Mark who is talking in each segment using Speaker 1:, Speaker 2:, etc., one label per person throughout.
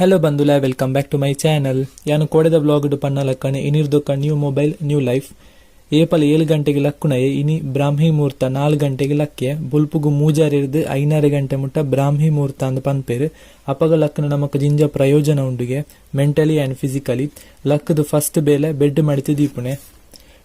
Speaker 1: Hello ಬಂಧುಲ, welcome back to my channel. ಯಾನು ಕೋಡೆದ ಬ್ಲಾಗ್ ಪನ್ನಲಕ್ಕನೆ ಇನಿರ್ದೊಕ್ಕ ನ್ಯೂ ಮೊಬೈಲ್ ನ್ಯೂ ಲೈಫ್. ಏಪಲ್ 7 ಗಂಟೆಗೆ ಲಕ್ಕುನಯೆ, ಇನಿ ಬ್ರಾಹ್ಮಿ ಮುಹೂರ್ತ 4 ಗಂಟೆಗೆ ಲಕ್ಕೆ. ಬೊಲ್ಪುಗು ಮೂಜಾರಿರ್ದು 5:30 ಗಂಟೆ ಮುಟ್ಟ ಬ್ರಾಹ್ಮಿ ಮುಹೂರ್ತ ಅಂದ್ ಪನ್ಪೆರ್. ಅಪಗ ಲಕ್ಕನ ನಮಕ್ ಜಿಂಜ ಪ್ರಯೋಜನ ಉಂಡುಗೆ, ಮೆಂಟಲಿ ಆ್ಯಂಡ್ ಫಿಸಿಕಲಿ. ಲಕ್ಕದು ಫಸ್ಟ್ ಬೇಲೆ bed ಮಡಿತು ದೀಪುನೆ.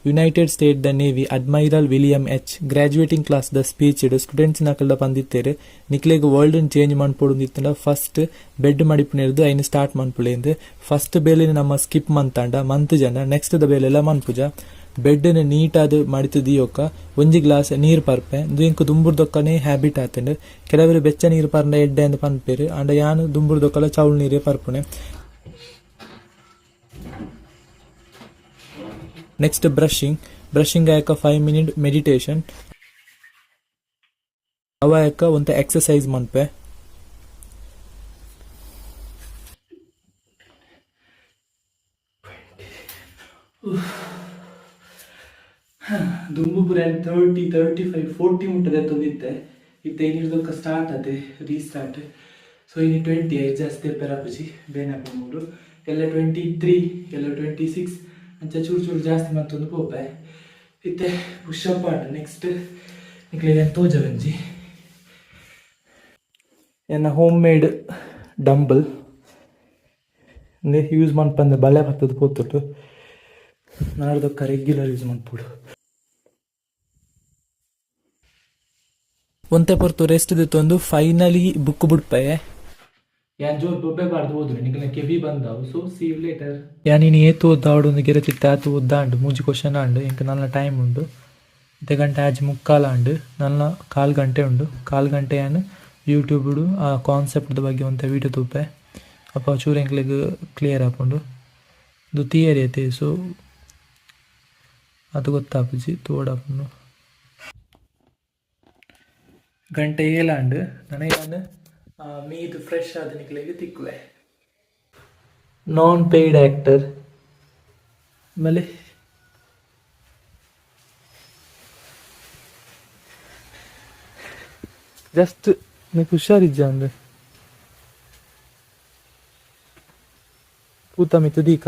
Speaker 1: United State the Navy Admiral William H graduating class the speech students ನಕಲ್ದ ಪಂದಿತ್ತೇರು, ನಿಕ್ಲೆಗ್ ವರ್ಲ್ಡ್ ಚೇಂಜ್ ಮನ್ಪೊಡು ಫಸ್ಟ್ ಬೆಡ್ ಮಡಿಪುನೆರ್ದು ಐನ್ ಸ್ಟಾರ್ಟ್ ಮನ್ಪುಲೇಂದು. ಫಸ್ಟ್ ಬೇಲೆನ್ ನಮ್ಮ ಸ್ಕಿಪ್ ಮಂತಾಂಡ ಮಂತ್ ಜನ ನೆಕ್ಸ್ಟ್ ದ ಬೇಲೆಲ್ಲ ಮನ್ಪುಜ. ಬೆಡ್ ನೀಟಾದ್ ಮಡಿತು ದಿಯೋಕ ಒಂಜಿ ಗ್ಲಾಸ್ ನೀರ್ ಪರ್ಪೆ. ಇಂದು ಎಂಕ್ ದುಂಬುರ್ದೊಕ್ಕನೆ ಹ್ಯಾಬಿಟ್ ಆತುಂಡು. ಕೆಲವರು ಬೆಚ್ಚ ನೀರು ಪರ್ಂಡ ಎಡ್ಡೆ ಅಂದ್ ಪನ್ಪೆರ್, ಆಂಡ ಯಾನ್ ದುಂಬುರ್ದೊಕ್ಕಲ ಚೌಲ್ ನೀರೇ ಪರ್ಪುನೆ. Next brushing. ಬ್ರಷಿಂಗ್ ಆಯಕ 5 ಮಿನಿಟ್ ಮೆಡಿಟೇಷನ್. ಅವಾಯಕ ಒಂತೆ ಎಕ್ಸರ್ಸೈಸ್ ಮನ್ಪೆ. ದುಂಬು ಪೂರ 30 35 40 ಮುಟ್ಟದೆ ತೊಂದಿತ್ತೆ. ಇತ್ತೆ ಇನ್ನಿರ್ದೊಕ್ಕ ಸ್ಟಾರ್ಟ್ ಆತೆ ರೀಸ್ಟಾರ್ಟ್. ಸೊ ಇನಿ 20 ಐದು ಜಾಸ್ತಿ ಪೆರಾಪುಜಿ, ಬೇನೆ ಮೂಡು ಎಲ್ಲ 23 ಎಲ್ಲ 26 ಅಂಚ ಚೂರು ಚೂರು ಜಾಸ್ತಿ ಮಂತೊಂದು ಪೋಪೆ. ಇತ್ತೆ ಪುಷಪ್ ಆಂಡ್. ನೆಕ್ಸ್ಟ್ ನಿಕ್ಲೆಗ್ ತೋಜವೆಂಜಿ ಎನ್ನ ಹೋಮ್ ಮೇಡ್ ಡಂಬಲ್. ಯೂಸ್ ಮನ್ಪಂದೆ ಬಳೆ ಬತ್ತದ ಪೋತುಂಡು. ನಾಡ್ದೊಕ್ಕ ರೆಗ್ಯುಲರ್ ಯೂಸ್ ಮನ್ಪೊಡು. ಒಂತೆ ಪೊರ್ತು ರೆಸ್ಟ್ ದೆತ್ತೊಂದು ಫೈನಲಿ ಬುಕ್ ಬುಡ್ಪೆ. ಯಾನ್ ಜೋರ್ ಬೊಬ್ಬೆ ಬಾರ್ದು ಓದುನೆ, ನಿಕಲ್ನ ಕೆಬಿ ಬಂದಾವು. ಸೊ ಸಿ you later. ಯಾನ್ ಇನಿ ಏತ್ ಓದ್ದಾವಡು ಒಂದು ಗೆರೆತಿತ್ತೆ ಆತು ಓದ್ದಾಂಡು. ಮೂಜಿ ಕ್ವಶನ್ ಆಂಡು. ಎಂಕ್ ನನ್ನ ಟೈಮ್ ಉಂಡು. ಇತ್ತೆ ಗಂಟೆ 6:45 ಆಂಡು. ನನ್ನ ಕಾಲ್ ಗಂಟೆ ಉಂಡು. ಕಾಲ್ ಗಂಟೆ ಯಾನ್ ಯೂಟ್ಯೂಬ್ ಆ ಕಾನ್ಸೆಪ್ಟ್ ಬಗ್ಗೆ ಒಂತೆ ವೀಡಿಯೋ ತೂಪೆ. ಅಪ್ಪ ಚೂರು ಎಂಕ್ಲೆಗ್ ಕ್ಲಿಯರ್ ಆಪುಂಡು. ಇದು ಥಿಯರಿ ಐತೆ, ಸೊ ಅದು ಗೊತ್ತಾಪುಜಿ, ತೋಡಾಪುಂಡು. ಗಂಟೆ 7 ಆಂಡ್. ನನ ಯಾನ್ ಮೀದ್ ಫ್ರೆಶ್ ಆದ ನಿಕ್ಲೆಗ್ ತಿಕ್ಕುವೆ. ನಾನ್ ಪೇಯ್ಡ್ ಆ್ಯಕ್ಟರ್ ಆಮೇಲೆ ಜಸ್ಟ್ ನಿಕ್ ಹುಷಾರಿಜ್ಜ ಅಂದ್ ಪೂತ ಮಿತ್ತು ದೀಕ.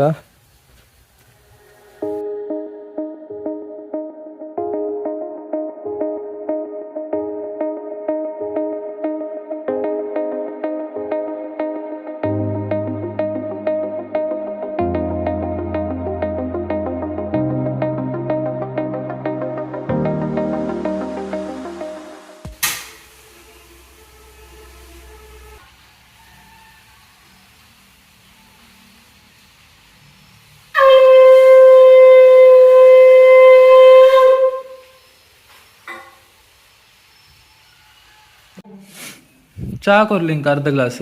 Speaker 1: ಚಾ ಕೊರ್ಲಿಂಕ ಅರ್ಧ ಗ್ಲಾಸ್.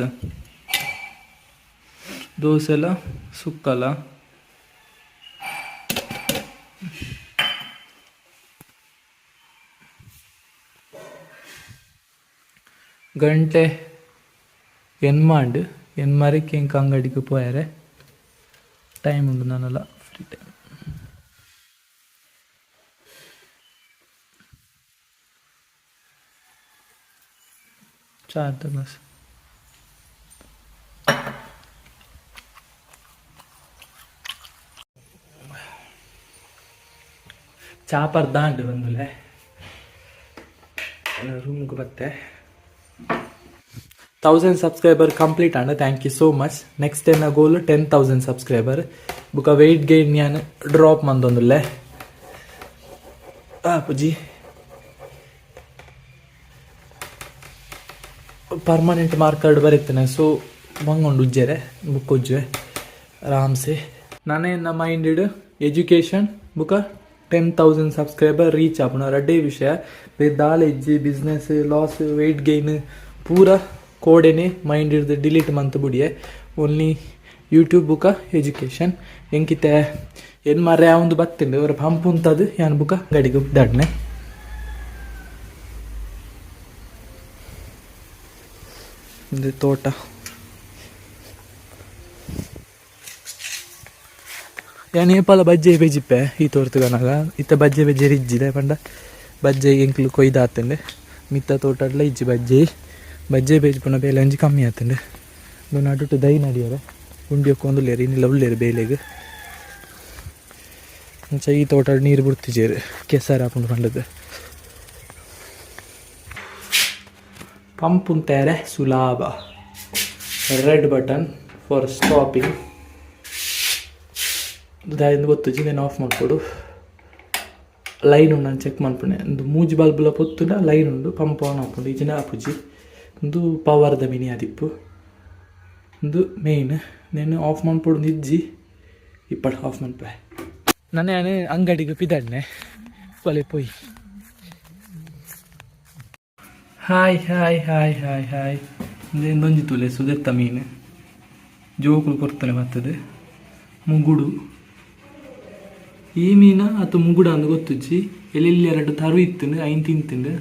Speaker 1: ದೋಸೆ ಎಲ್ಲ ಸುಕ್ಕಲ್ಲ. ಗಂಟೆ ಎನ್ಮಾಂಡ್ ಎನ್ಮರಿಕ್ ಎಂಕ್ ಅಂಗಡಿಗೆ ಪೋಯರೆ ಟೈಮ್ ಉಂಡು ನಾನೆಲ್ಲ ಫ್ರೀ ಟೈಮ್. ಚಾ ಅರ್ಧ ಗ್ಲಾಸ್. ಚಾ ಪರ್ದಾಂಡ್ ಬಂದುಲೆ ರೂಮ್ಗೆ ಬತ್ತೆ. 1000 subscriber complete and, thank you so much. Next ಎನ್ನ ಗೋಲ್ 10,000 ಸಬ್ಸ್ಕ್ರೈಬರ್. ಬುಕ್ಕ ವೆಯ್ಟ್ ಗೈನ್ ಯಾನ್ ಡ್ರಾಪ್ ಮಂದೊಂದುಲ್ಲೆ ಪುಜಿ. ಪರ್ಮನೆಂಟ್ ಮಾರ್ಕರ್ಡ್ ಬರೀತೇನೆ, ಸೊ ಬಂಗೊಂಡು ಉಜ್ಜೆರೆ ಬುಕ್ ಉಜ್ಜುವೆ ಆರಾಮ್ಸೆ. ನಾನೇ ನನ್ನ ಮೈಂಡೆಡ್ ಎಜುಕೇಷನ್ ಬುಕ್ಕ 10,000 ಸಬ್ಸ್ಕ್ರೈಬರ್ ರೀಚ್ ಆಪುನ ರಡ್ಡೇ ವಿಷಯ. ಬೇರೆ ದಾಲ ಇಜ್ಜಿ. ಬಿಸ್ನೆಸ್ ಲಾಸ್ ವೆಯ್ಟ್ ಗೈನ್ ಪೂರ ಕೋಡೆನೆ ಮೈಂಡ್ ಹಿಡ್ದು ಡಿಲೀಟ್ ಮಂತ್ ಬುಡಿಯೆ. ಓನ್ಲಿ ಯೂಟ್ಯೂಬ್ ಬುಕ್ಕ ಎಜುಕೇಷನ್. ಎಂಕಿತೆ ಎನ್ ಮಾರ್ರೆ ಒಂದು ಬತ್ತಿಂಡು ಅವರ ಪಂಪ್ ಉಂತದು. ಯಾನ್ ಬುಕ್ಕ ಗಡಿಗೆ ದಾಡ್ನೆ. ಇದು ತೋಟ. ಯಾನ್ ಏಪಲ ಬಜ್ಜೆ ಬೇಜಿಪ್ಪೆ ಈ ತೋರ್ತುಗನಾಗ. ಇತ್ತ ಬಜ್ಜೆ ಬೆಜ್ಜೆ ಇಜ್ಜಿದೆ ಪಂಡ ಬಜ್ಜೆ ಎಂಕ್ಲು ಕೊಯ್ದಾತಂಡು. ಮಿತ್ತ ತೋಟಡ್ಲ ಇಜ್ಜಿ ಬಜ್ಜೆ. ಬಜ್ಜೆ ಬೇಜ್ ಪುನ ಬೇಲೆ ಒಂಜಿ ಕಮ್ಮಿ ಆತಂಡು. ಇಂದು ನಡುಟು ದೈ ನಡಿಯರೆ ಉಂಡಿ ಒಕ್ಕೊಂದುಲ್ಲೇರು ಇನ್ನಿಲ್ಲ ಉಳ್ಳೇರು ಬೇಲೆಗ್. ಅಂಚ ಈ ತೋಟ ನೀರು ಬಿಡ್ತಿಜೇರು ಕೆಸರು ಹಾಕೊಂಡು ಪಂಡದು ಪಂಪ್ ಉಂತೇರೆ ಸುಲಾಭ. Red button for stopping. ದಾಯಿಂದ ಗೊತ್ತುಜಿ నేను ಆಫ್ ಮಾಡ್ಕೊಡು. ಲೈನ್ ಉಂಡು, ನಾನು ಚೆಕ್ ಮನ್ಪುಣೆ. ಒಂದು ಮೂಜಿ ಬಲ್ಬುಲ ಪೊತ್ತುಂಡ ಲೈನ್ ಉಂಡು, ಪಂಪ್ ಆನ್ ಆಪುಂಡು. ಇಜ್ಜಿಂಡ ಆಪುಜಿ. ಉಂದು ಪವರ್ದ ಮಿನಿ ಆದಿಪ್ಪು. ಉಂದು ಮೇಯ್ನ್. నేను ಆಫ್ ಮನ್ಪೊಡು ಇಜ್ಜಿ ಇಪ್ಪಡ್ ಆಫ್ ಮನ್ಪೆ. ನಾನು ಯಾನ್ ಅಂಗಡಿಗೆ ಪಿದಡ್ನೆ ಪೊಲೆ ಪೋಯಿ. Hi hi hi hi hi. ಇಂದೊಂಜಿ ತೂಲೆ, ಸುದೆತ್ತ ಮೀನು. ಜೋಕುಲು ಕೊರ್ತಲೆ ಬರ್ತದೆ. ಮುಗುಡು ಈ ಮೀನ ಅತ್ತು ಮುಗುಡ ಅಂದ್ ಗೊತ್ತುಜ್ಜಿ. ಎಲ್ಲೆಲ್ಲಿ ಎರಡು ತರು ಇತ್ತುಂಡು, ಐನ್ ತಿಂತುಂಡು.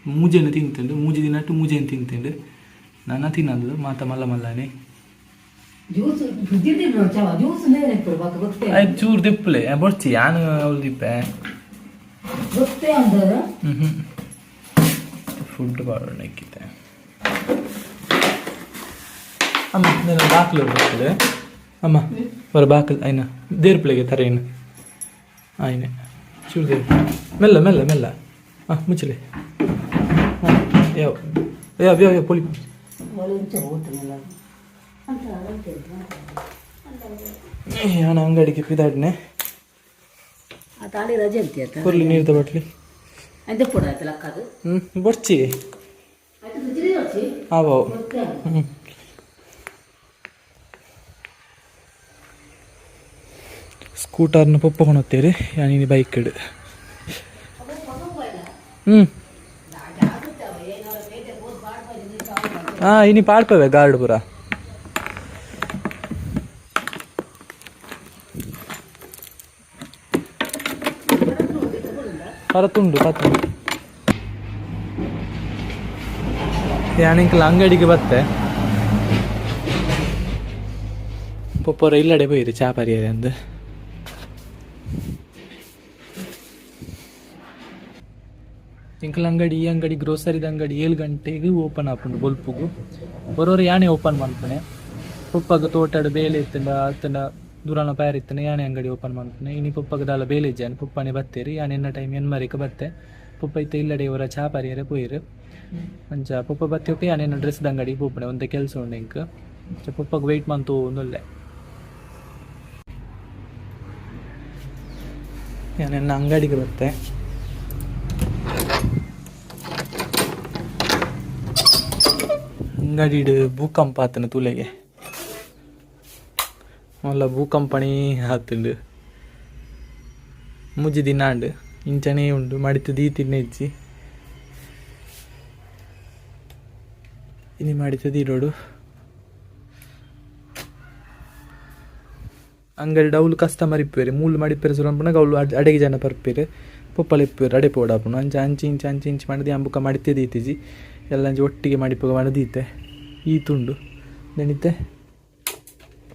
Speaker 1: ಮೂಜೆನ್ ತಿಂತುಂಡು. ಮೂಜಿ ದಿನಟ್ಟು ಮೂಜೆನ್ ತಿಂತುಂಡು. ನನ ತಿನ್ನದು ಮಾತ ಮಲ್ಲ ಮಲ್ಲನೆ.
Speaker 2: ಜ್ಯೂಸ್ ಫ್ರಿಜ್ ಚವ ಜ್ಯೂಸ್ ನೇನೆ ಬಾಕ ಗೊತ್ತೇ.
Speaker 1: ಆಯ್ತು, ಚೂರು ದಿಪ್ಪಲೆ ಬೊರ್ಚಿ ಯಾನು ಅವ್ಳು ದಿಪ್ಪೆ.
Speaker 2: ಗೊತ್ತೇ ಅಂದ್ರೆ.
Speaker 1: ಹ್ಞೂ, ಫುಡ್ ಪಾಡೋಣ ಇಕ್ಕಿತ್ತೆ. ಅಮ್ಮ, నేను ಬಾಕ್ಲು ಬರ್ತದೆ ಅಮ್ಮ. ಬರ ಬಾಕಲ್ ಐನ ದೇರ್ಪ್ಲೆಗೆ ತರೇನು ಆಯ್ನೆ. ಚೂರು ದೇರ್, ಮೆಲ್ಲ ಮೆಲ್ಲ ಮೆಲ್ಲ. ಹಾಂ, ಮುಚ್ಚಲೆ. ಹಾಂ, ಯಾವ ಯಾವ ಯಾವ ಯಾವ ಪೊಲಿ.
Speaker 2: ಇಂಚ ಹೋಗ್ತಾನಲ್ಲ.
Speaker 1: ನಾನು ಅಂಗಡಿಗೆ ಪಿದಾಡ್ನೆ.
Speaker 2: ಆ ತಾಳಿ ರಜೆ ಅಂತೀಯ.
Speaker 1: ಕೊರ್ಲಿ ನೀರ್ದ ಬಟ್ಲಿ.
Speaker 2: ಅಂತೆ ಪೋಡ ಆಯ್ತು ಲಕ್ಕದು.
Speaker 1: ಹ್ಞೂ, ಬೊರ್ಚಿ.
Speaker 2: ಆಯ್ತು, ಫ್ರಿಜ್ వచ్చಿ.
Speaker 1: ಆವೋ.
Speaker 2: ಗೊತ್ತೇ.
Speaker 1: ಹ್ಞೂ, ಸ್ಕೂಟರ್ನ ಪೊಪ್ಪ ಕೊಣತ್ತೇರಿ. ಯಾನಿನಿ ಬೈಕ್ ಇಡು. ಹ್ಞೂ, ಹಾಂ, ಇನಿ ಪಾಡ್ಪವೆ ಗಾರ್ಡ್ ಪೂರ. ಪರತುಂಡು ಪತ್ತುಂಡು. ಯಾನಿಂಕಲ ಅಂಗಡಿಗೆ ಬತ್ತೆ. ಪೊಪ್ಪರ ಇಲ್ಲಡೆ ಪೋಯಿರಿ ಚಾ ಪರಿಯರೆ ಅಂದ್. ಎಂಕಲ್ ಅಂಗಡಿ, ಈ ಅಂಗಡಿ ಗ್ರೋಸರಿದ ಅಂಗಡಿ 7 ಗಂಟೆಗೆ ಓಪನ್ ಆಪುಂಡು ಬೊಲ್ಪುಗು. ಒರೊರು ಯಾನೆ ಓಪನ್ ಮನ್ಪುನೆ. ಪೊಪ್ಪಗ ತೋಟಡ್ ಬೇಲೆ ಇತ್ತುಂಡ ಅತ್ತಂಡ ದೂರನ ಪ್ಯಾರ್ ಇತ್ತಂಡ ಯಾನೆ ಅಂಗಡಿ ಓಪನ್ ಮನ್ಪುನೆ. ಇನಿ ಪೊಪ್ಪಗ ದಾಲ ಬೇಲೆ ಇಜ್ಜಾನ್, ಪೊಪ್ಪನೆ ಬತ್ತೇರಿ. ಯಾನ್ ಎನ್ನ ಟೈಮ್ ಎನ್ಮರಿಕ ಬತ್ತೆ. ಪೊಪ್ಪ ಇತ್ತೆ ಇಲ್ಲಡೆ ಒರ ಚಾ ಪರಿಯರೆ ಪೋಯಿರು. ಅಂಚ ಪೊಪ್ಪ ಬತ್ತಿ ಯಾನ್ ಎನ್ನ ಡ್ರೆಸ್ದ ಅಂಗಡಿಗೆ ಪೋಪುನೆ. ಒಂತೆ ಕೆಲಸ ಉಂಡು ಎಂಕ್. ಅಂಚ ಪೊಪ್ಪಗ್ ವೆಯ್ಟ್ ಮಂತೊಂದುಲ್ಲೆ. ಯಾನ್ ಎನ್ನ ಅಂಗಡಿಗೆ ಬತ್ತೆ. ಅಂಗಡಿಡ್ ಭೂಕಂಪ ಆತನ ತೂಲೆಗೆ. ಮಲ್ಲ ಭೂಕಂಪನೇ ಆತುಂಡು. ಮೂಜಿ ದಿನ ಆಂಡ್ ಇಂಚನೇ ಉಂಡು. ಮಡಿತು ದೀತಿನ ಇಜ್ಜಿ. ಇನಿ ಮಡಿತು ದೀಡೋಡು. ಅಂಗಡಿ ಅವ್ಲು ಕಸ್ಟಮರ್ ಇಪ್ಪುವೆರ್. ಮೂಲು ಮಡಿಪೆರೆ ಸುರು ಮನ್ಪುನಗ ಅವ್ಲು ಅಡೆಗೆ ಜನ ಬರ್ಪೆರ್. ಪೊಪ್ಪಲ ಇಪ್ಪುವೆರ್. ಅಡೆ ಪೋಡಾಪುಂಡು. ಅಂಚ ಅಂಚಿ ಇಂಚಿ ಅಂಚಿ ಇಂಚಿ ಪಂಡ್ದ್ ಯಾನ್ ಬುಕ್ಕ ಮಡಿತೆ ದೀತಿಜಿ. ಎಲ್ಲ ಅಂಚ ಒಟ್ಟಿಗೆ ಮಡಿಪುಗ ಪಂಡ್ ದೀತೆ. ಈತುಂಡು ನೆನಿತೆ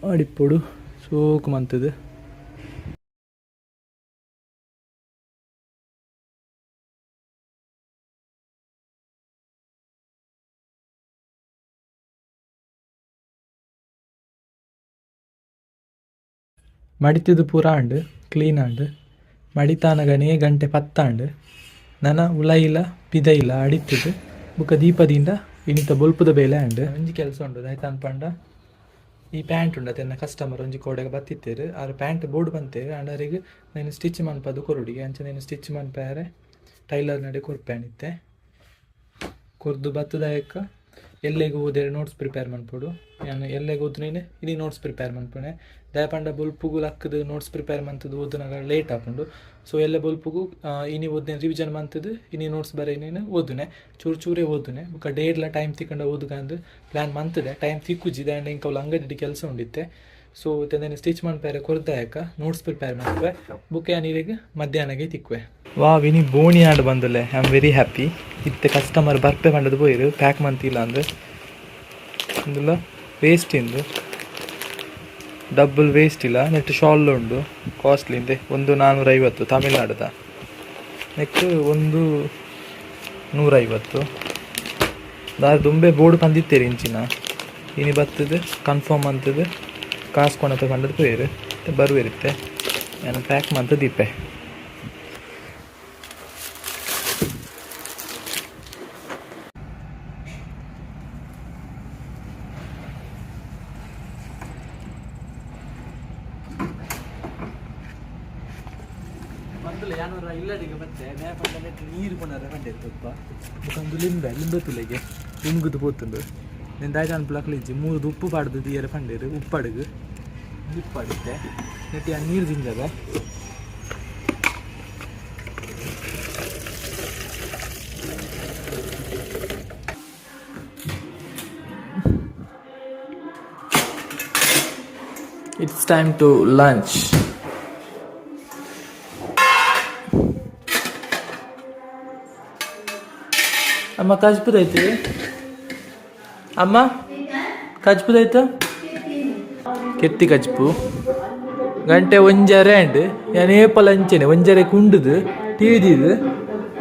Speaker 1: ಮಡಿಪೊಡು. ಸೋಕು ಮಂತುದು. ಮಡಿತುದು ಪೂರ ಆಂಡ್, ಕ್ಲೀನ್ ಆಂಡ್. ಮಡಿತಾನಗನೇ ಗಂಟೆ 10 ಆಂಡ್. ನನ ಉಲೈಲ ಪಿದೈಲ ಅಡಿತುದು ಬುಕ್ಕ ದೀಪದಿಂದ ಇನಿತ ಬೊಲ್ಪುದ ಬೇಲೆ ಆಂಡ್. ಒಂಜಿ ಕೆಲಸ ಉಂಡು. ದಾಯ್ತ ಪಂಡ ಈ ಪ್ಯಾಂಟ್ ಉಂಡು ಅತೆನ್ನ ಕಸ್ಟಮರ್ ಒಂಜಿ ಕೋಡೆಗ್ ಬತ್ತಿತ್ತೆರ್. ಆರ್ ಪ್ಯಾಂಟ್ ಬೋಡು ಪಂತೆರ್. ಆಂಡ ಅರೆಗ್ ನೇನು ಸ್ಟಿಚ್ ಮನ್ಪದು ಕೊರೊಡಿಗೆ. ಅಂಚ ನೇನು ಸ್ಟಿಚ್ ಮನ್ಪೆರೆ ಟೈಲರ್ ನಡೆ ಕೊರ್ಪೆ ಇತ್ತೆ. ಕೊರ್ದು ಬತ್ತದಾಯಕ ಎಲ್ಲೆಗ್ ಓದೆರೆ ನೋಟ್ಸ್ ಪ್ರಿಪೇರ್ ಮನ್ಪೊಡು. ಯಾನ್ ಎಲ್ಲೆಗ್ ಓದುನೇನೆ ಇನಿ ನೋಟ್ಸ್ ಪ್ರಿಪೇರ್ ಮನ್ಪುನೆ. ದಾಯೆ ಪಂಡ ಬೊಲ್ಪುಗು ಲಕ್ಕುದು ನೋಟ್ಸ್ ಪ್ರಿಪೇರ್ ಮಂತುದು ಓದುನಗ ಲೇಟ್ ಆಪುಂಡು. ಸೊ ಎಲ್ಲೆ ಬೊಲ್ಪುಗು ಇನಿ ಓದ್ನೆ ರಿವಿಷನ್ ಮಂತುದು ಇನಿ ನೋಟ್ಸ್ ಬರೆಯಿನೇನು ಓದುನೆ. ಚೂರು ಚೂರೇ ಓದುನೆ. ಬೊಕ ಡೇಡ್ಲ ಟೈಮ್ ತಿಕ್ಕಂಡ ಓದುಗಂದು ಪ್ಲ್ಯಾನ್ ಮಂತುದೆ. ಟೈಮ್ ತಿಕ್ಕುಜಿ. ದಾಯೆ ಎಂಕ್ ಅವ್ಲು ಅಂಗಡಿಡ್ ಕೆಲಸ ಉಂಡಿತ್ತೆ. ಸೊ ಇತ್ತೆ ಸ್ಟಿಚ್ ಮನ್ಪೆರೆ ಕೊರ್ದಾಯಕ ನೋಟ್ಸ್ ಪ್ರಿಪೇರ್ ಮನ್ಪುವೆ. ಬೊಕ ಯಾನ್ ಇರೆಗ್ ಮಧ್ಯಾಹ್ನಗೆ ತಿಕ್ಕುವೆ. ವಾ, ಇನಿ ಬೋಣಿ ಆಂಡ್ ಬಂದುಲೆ. I am very happy. ಇತ್ತೆ ಕಸ್ಟಮರ್ ಬರ್ಪೆ ಪಂಡದು ಪೋಯಿರು. ಪ್ಯಾಕ್ ಮಂತಿಲ್ಲ ಅಂದ್. ಇಂದುಲ ವೇಸ್ಟ್ ಇಂದು ಡಬಲ್ ವೇಸ್ಟ್ ಇಲ್ಲ. ನೆಟ್ ಶಾಲ್ ಉಂಡು. ಕಾಸ್ಟ್ಲಿ ಇಂದೆ. ಒಂದು 450 ತಮಿಳ್ನಾಡುದ. ನೆಕ್ಸ್ಟ್ ಒಂದು 150. ದಾದ ದುಂಬೆ ಬೋರ್ಡ್ ಪಂದಿತ್ತೇರಿ ಇಂಚಿನ. ಇನಿ ಬತ್ತದು ಕನ್ಫರ್ಮ್ ಅಂತದು ಕಾಸು ಕೊಣತ ಪಂಡದು ಪೋಯೆರ್ ಬರುವೆರಿತ್ತೆ ಯಾನ್ ಪ್ಯಾಕ್ ಮಂತ್ ದೀಪೆ. ಬಂದಲ್ಲ ಯಾನೊರ ಇಲ್ಲಡಿಗೆ ಬತ್ತೆ ನೇ ನೀರು ಕೊನರ ಪಂಡೆ ತುಪ್ಪ ಬೊಕೊಂದು ಲಿಂಬೆ ಲಿಂಬೆ ತುಲೆಗೆ ಲಿಂಗುದು ಪೋತುಂಡು ನೆನ್ ದಾಯ ಅನ್ಪುಲ ಇಜ್ಜಿ ಮೂರು ಉಪ್ಪು ಪಾಡ್ದು ದಿಯರೆ ಪಂಡೇರು ಉಪ್ಪಡುಗು ಉಪ್ಪಡಿತ್ತೆ ನೆಟ್ಟಿ ಆ ನೀರು ದಿಂಜದ. It's time to lunch. ಅಮ್ಮ ಕಜ್ಪುದೈತಿ ಅಮ್ಮ ಕಜ್ಪುದೈತ ಕೆತ್ತಿ ಕಜ್ಪು ಗಂಟೆ ಒಂಜರೆ ಅಂಡ್ ಯಾನ್ ಏಪಲ ಅಂಚೆನೆ ಒಂಜರೆ ಕುಂಡುದು ಟಿವಿ ದೀದು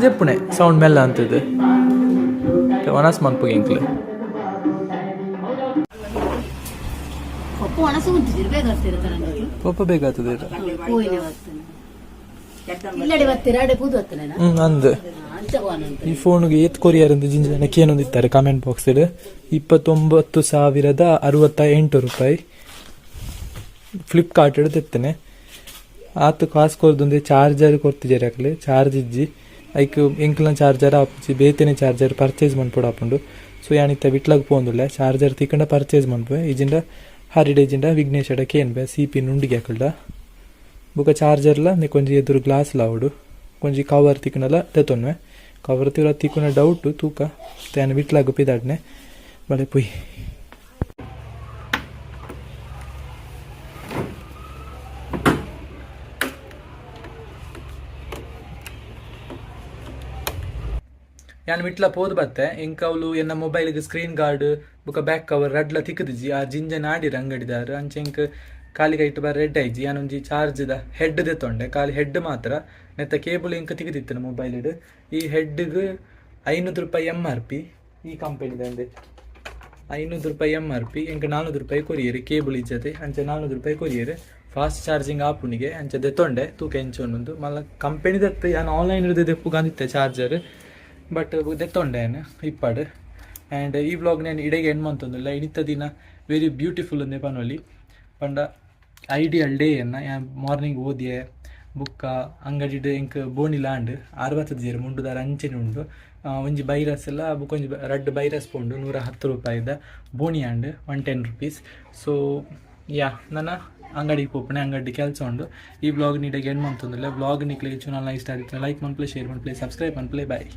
Speaker 1: ಜೆಪ್ಪುಣೆ ಸೌಂಡ್ ಮೆಲ್ಲ ಅಂತದು ವನಸ್ ಮನ್ಪುಗೆ ಎಂಕ್ಲು.
Speaker 2: ಪಪ್ಪು ಒಣಸು ಉಂಟಿದ್ದೀರಿ ಬೇಗ ಬರ್ತೀರ ತರ.
Speaker 1: ಪಪ್ಪ ಬೇಕಾಗ್ತದೆ.
Speaker 2: ಹೋಯಿನ ಬರ್ತೇನೆ ಇಲ್ಲಡೆ ಬರ್ತೀರ ಅಡೆ ಪೂದು ಬರ್ತೇನೆ.
Speaker 1: ಹ್ಮ್ ಅಂದ್
Speaker 2: ಅಂಚ ಹೋನ.
Speaker 1: ಈ ಫೋನ್ಗೆ ಏತ್ ಕೊರಿಯರ್ ಅಂತ ಜಿಂಜ ಕೇನೊಂದಿತ್ತಾರೆ ಕಮೆಂಟ್ ಬಾಕ್ಸ್ 29,068 ರೂಪಾಯಿ ಫ್ಲಿಪ್ಕಾರ್ಟ್ ತೆತ್ತನೆ ಆತು ಕಾಸು ಕೊರ್ದೊಂದು ಚಾರ್ಜರ್ ಕೊರ್ತಿಜಾರೆ ಅಕ್ಲೆ ಚಾರ್ಜ್ ಇಜ್ಜಿ ಐಕ್ ಎಂಕ್ಲನ ಚಾರ್ಜರ್ ಆಪುಜಿ ಬೇತೆನೆ ಚಾರ್ಜರ್ ಪರ್ಚೇಸ್ ಮನ್ಪೊಡು ಆಪುಂಡು. ಸೊ ಯಾನಿತ್ತ ವಿಟ್ಲಾಗ್ ಪೋಂದುಲ್ಲೆ ಚಾರ್ಜರ್ ತಿಕ್ಕಂಡ ಪರ್ಚೇಸ್ ಮನ್ಪುವೆ ಇಜಿಂಡ ಹರಿಡೆ ಇಜಿಂಡ ವಿಘ್ನೇಶ್ ಅಡ ಕೇನ್ಬೆ ಸಿ ಪಿ ನುಂಡಿಗೆ ಅಕಲ್ಡ ಬೊಕ ಚಾರ್ಜರ್ಲ ಒಂಜಿ ಎದುರು ಗ್ಲಾಸ್ ಲಾವಡು ಒಂಜಿ ಕವರ್ ತಿಕ್ಕಂಡಲ ದೆತೊನ್ವೆ ಕವರ್ ತಿರ ತಿಕ್ಕುನ ಡೌಟ್ ತೂಕ ಯಾನ್ ವಿಟ್ಲಾಗ್ ಪಿದಾಡ್ನೆ ಬಲೆ ಪುಯ್. ಯಾನ್ ವಿಟ್ಲ ಪೋದು ಬತ್ತೆ ಎಂಕವ್ಲು ಎನ್ನ ಮೊಬೈಲ್ಗೆ ಸ್ಕ್ರೀನ್ ಗಾರ್ಡ್ ಬೊಕ ಬ್ಯಾಕ್ ಕವರ್ ರಡ್ಲ ತಿಕ್ಕುದಿಜಿ ಆ ಜಿಂಜ ನಾಡಿರ ಅಂಗಡಿದಾರ್ ಅಂಚೆ ಎಂಕ್ ಖಾಲಿ ಕೈಟ್ ಬಾರ ರೆಡ್ ಐಜಿ ಯಾನೊಂಜಿ ಚಾರ್ಜ್ದ ಹೆಡ್ ದೆತ್ತೊಂಡೆ ಖಾಲಿ ಹೆಡ್ ಮಾತ್ರ ನೆತ್ತ ಕೇಬಲ್ ಎಂಕ್ ತಿಕ್ಕುದಿತ್ತು ಮೊಬೈಲ್ ಈ ಹೆಡ್ಗೆ 500 ರೂಪಾಯಿ ಎಮ್ ಆರ್ ಪಿ ಈ ಕಂಪನಿದಂದೆ 500 ರೂಪಾಯಿ ಎಮ್ ಆರ್ ಪಿ ಎಂಕ್ 400 ರೂಪಾಯಿ ಕೊರಿಯರ್ ಕೇಬಲ್ ಇಜ್ಜತೆ ಅಂಚೆ 400 ರೂಪಾಯಿ ಕೊರಿಯರ್ ಫಾಸ್ಟ್ ಚಾರ್ಜಿಂಗ್ ಆಪುನಿಗೆ ಅಂಚೆ ದೆತ್ತೊಂಡೆ ತೂಕ ಎಂಚ ಒಂದೊಂದು ಮಲ್ಲ ಕಂಪನಿ ದತ್ತು ಯಾನ್ ಆನ್ಲೈನ್ ದೆಪ್ಪುಗಂದಿತ್ತೆ ಚಾರ್ಜರ್ ಬಟ್ ದೆತ್ತೊಂಡೆ ಯಾನ್ ಇಪ್ಪಾಡು. ಆ್ಯಂಡ್ ಈ ವ್ಲಾಗ್ ನಾನು ಇಡೆಗೆ ಎಂಡ್ ಮಂತೊಂದುಲ್ಲ. ಇನಿತ ದಿನ ವೆರಿ ಬ್ಯೂಟಿಫುಲ್ ಅಂದೆ ಪನೊಲಿ ಪಂಡ ಐಡಿಯಲ್ ಡೇ ಎನ್ನ ಯಾನ್ ಮಾರ್ನಿಂಗ್ ಓದಿಯೆ ಬುಕ್ಕ ಅಂಗಡಿಡ್ ಎಂಕ್ ಬೋನಿಲ ಆಂಡ್ ಅರವತ್ತು ಮುಂಡುದಾರ ಅಂಚೆನೆ ಉಂಡು ಒಂಜಿ ಬೈರಸ್ ಎಲ್ಲ ಬುಕ್ಕ ಒಂಜಿ ರಡ್ಡ್ ಬೈರಸ್ ಪೋಂಡು 110 ರೂಪಾಯಿದ ಬೋಣಿ and 110 rupees. So yeah ನನ್ನ ಅಂಗಡಿಗೆ ಪೋಪುಣೆ ಅಂಗಡಿ ಕೆಲಸ ಉಂಡು. ಈ ವ್ಲಾಗ್ ನೀಡಗೆ ಎಂಡ್ ಮಂತೊಂದುಲ್ಲ. ವ್ಲಾಗ್ ನಿಕ್ಲೆಗ್ ಚೂನಾಲ ಇಷ್ಟ ಆದಿತ್ತುಂಡ ಲೈಕ್ ಮನ್ಪುಲೆ ಶೇರ್ ಮನ್ಪುಲೆ ಸಬ್ಸ್ಕ್ರೈಬ್ ಮನ್ಪುಲೆ. ಬಾಯ್.